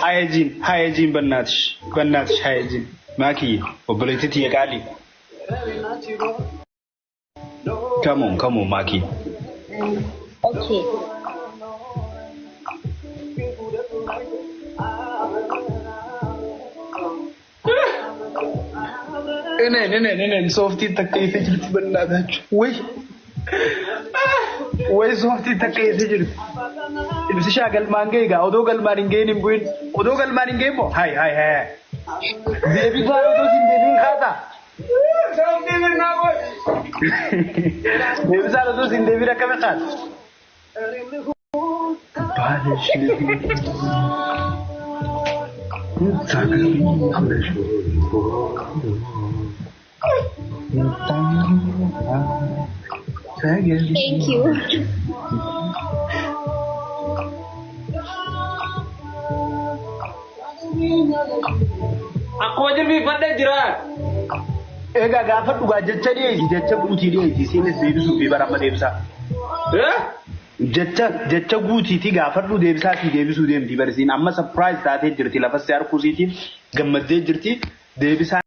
Hayejiin hayejiin bannaatish bannaatish hayejiin maakiyye obboleettii tiyya qaalii. Come on, come on, Maki. Okay. Eneen eneen eneen sooftii takka eessa jirti bannaatachu. Way way sooftii takka eessa jirti. Ibsishaa galmaan ga'e egaa odoo galmaan hin ga'in hin bu'in. Odoo galmaan hin ga'in moo? Hay hay hay. Deebisaa odoo siin deebiin kaasaa. Deebisaan osoo siin deebiin akkami kaata? Thank you. Akkuma jilbiifadhee jira. Egaa gaafa dhugaa jecha dhiyeessi jecha guutii dhiyeessi isiinis deebisuu fi bara amma deebisaa. Eh? Jecha jecha guutiitii gaafadhu deebisaa fi deebisuu deemti barisiin amma surprise taatee jirti lafa si harkuu siitiin gammaddee jirti deebisaa.